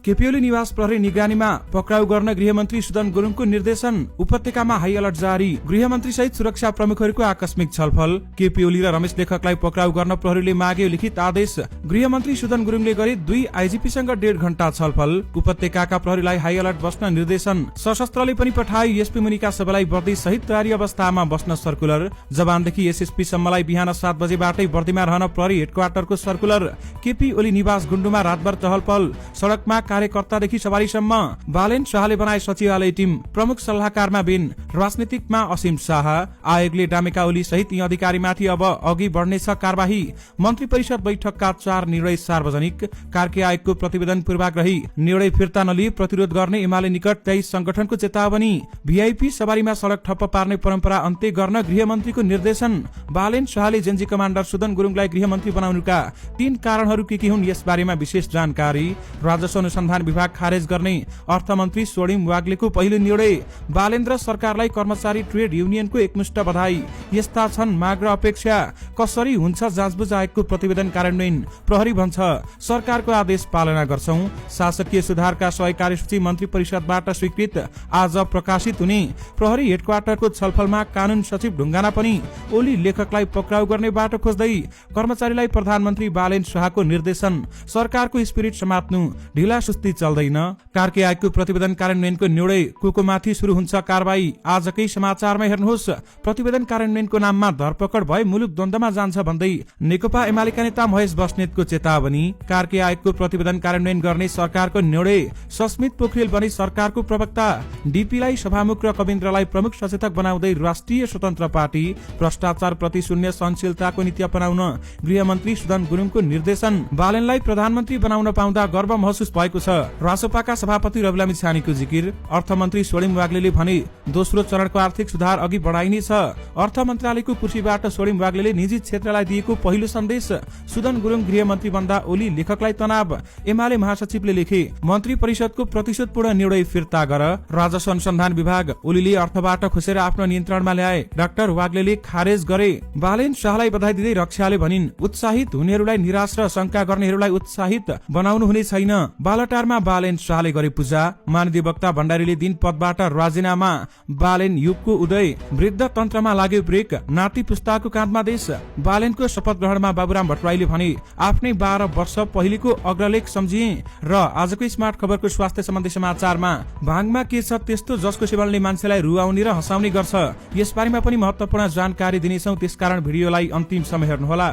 केपी ओली निवास प्रहरी निगरानीमा पक्राउ गर्न गृहमन्त्री सुदन गुरुङको निर्देशन। उपत्यकामा हाई अलर्ट जारी। गृहमन्त्री सहित सुरक्षा प्रमुखहरूको आकस्मिक छलफल। केपी ओली र रमेश लेखकलाई पक्राउ गर्न प्रहरीले माग्यो लिखित आदेश। गृहमन्त्री सुदन गुरुङले गरे 2 आइजिपीसँग 1.5 घण्टा छलफल। उपत्यकाका प्रहरीलाई हाई अलर्ट बस्न निर्देशन। सशस्त्रले पनि पठायो एसपी मुनिका सबैलाई बर्दी सहित तयारी अवस्थामा बस्न सर्कुलर। जवानदेखि एसएसपी सम्मलाई बिहान 7 बजेबाटै बर्दीमा रहन प्रहरी हेडक्वार्टरको सर्कुलर। केपी ओली निवास गुण्डुमा रातभर चहल पहल। सड़कमा कार्यकर्तादेखि सवारीसम्म। बालेन शाहले बनाए सचिवालय टिम। प्रमुख सल्लाहकारमा बिन। राजनीतिकमा असीम शाह। आयोगले डामेका ओली सहित यी अधिकारीमाथि अब अघि बढ्नेछ कारबाही। मन्त्री परिषद बैठकका 4 निर्णय सार्वजनिक। कार्के आयोगको प्रतिवेदन पूर्वाग्रही। निर्णय फिर्ता नलिई प्रतिरोध गर्ने एमाले निकट 23 संगठनको चेतावनी। भिआइपी सवारीमा सड़क ठप्प पार्ने परम्परा अन्त्य गर्न गृहमन्त्रीको निर्देशन। बालेन शाहले जेनजी कमाण्डर सुदन गुरुङलाई गृहमन्त्री बनाउनुका 3 कारणहरू के हुन् यस बारेमा विशेष जानकारी। राजस्व अनुसन्धान विभाग खारेज गर्ने अर्थमन्त्री स्वर्णिम वाग्लेको पहिलो निर्णय। बालेन्द्र सरकारलाई कर्मचारी ट्रेड युनियनको एकमुष्ट बधाई। यस्ता छन् माग र अपेक्षा। कसरी हुन्छ जाँचबुझ आयोगको प्रतिवेदन कार्यान्वयन। प्रहरी भन्छ सरकारको आदेश पालना गर्छौं। शासकीय सुधारका 100 कार्यसूची मन्त्री परिषदबाट स्वीकृत। आज प्रकाशित हुने। प्रहरी हेडक्वार्टरको छलफलमा कानून सचिव ढुङ्गाना पनि ओली लेखकलाई पक्राउ गर्ने बाटो खोज्दै। कर्मचारीलाई प्रधानमन्त्री बालेन शाहको निर्देशन। सरकारको स्पिरिट समात्नु। ढिला सुस्ती चल्दैन। कार्के आयोगको प्रतिवेदन कार्यान्वयनको निर्णय। कोकोमाथि शुरू हुन्छ कारबाही। आजकै समाचारमा हेर्नुहोस्। प्रतिवेदन कार्यान्वयनको नाममा धरपकड भए मुलुक द्वन्द्वमा जान्छ भन्दै नेकपा एमालेका नेता महेश बस्नेतको चेतावनी। कार्के आयोगको प्रतिवेदन कार्यान्वयन गर्ने सरकारको निर्णय। सस्मित पोखरेल बनी सरकारको प्रवक्ता। डीपीलाई सभामुख र कविन्द्रलाई प्रमुख सचेतक बनाउँदै राष्ट्रिय स्वतन्त्र पार्टी। भ्रष्टाचार प्रति शून्य सहनशीलताको नीति अपनाउन गृहमन्त्री सुदन गुरुङको निर्देशन। बालेनलाई प्रधानमन्त्री बनाउन पाउँदा गर्व महसुस भएको छ। रासोपाका सभापति रविलामी छानेको जिकिर। अर्थमन्त्री स्वर्णिम वाग्लेले भने दोस्रो चरणको आर्थिक सुधार अघि बढाइनेछ। अर्थ मन्त्रालयको कुर्सीबाट स्वर्णिम वाग्लेले निजी क्षेत्रलाई दिएको पहिलो सन्देश। सुदन गुरुङ गृहमन्त्री बन्दा ओली लेखकलाई तनाव। एमाले महासचिवले लेखे मन्त्री परिषदको प्रतिशोधपूर्ण निर्णय फिर्ता गर। राजस्व अनुसन्धान विभाग। ओलीले अर्थबाट खुसेर आफ्नो नियन्त्रणमा ल्याए। डाक्टर वाग्लेले खारेज गरे। बालेन शाहलाई बधाई दिँदै रक्षाले भनिन् उत्साहित हुनेहरूलाई निराश र शंका गर्नेहरूलाई उत्साहित बनाउनु हुने छैन। बालटारमा बालेन शाहले गरे पूजा। महाधिवक्ता भण्डारीले दिन पदबाट राजीनामा। बालेन युगको उदय। वृद्ध तन्त्रमा लाग्यो ब्रेक। नाति पुस्ताको काँधमा देश। बालेनको शपथ ग्रहणमा बाबुराम भट्टराईले भने आफ्नै 12 वर्ष पहिलेको अग्रलेख सम्झिए। र आजको स्मार्ट खबरको स्वास्थ्य सम्बन्धी समाचारमा भाङमा के छ त्यस्तो जसको सेवनले मान्छेलाई रुवाउने र हँसाउने गर्छ यसबारेमा पनि महत्त्वपूर्ण जानकारी दिनेछौं। त्यसकारण भिडियोलाई अन्तिमसम्म हेर्नुहोला।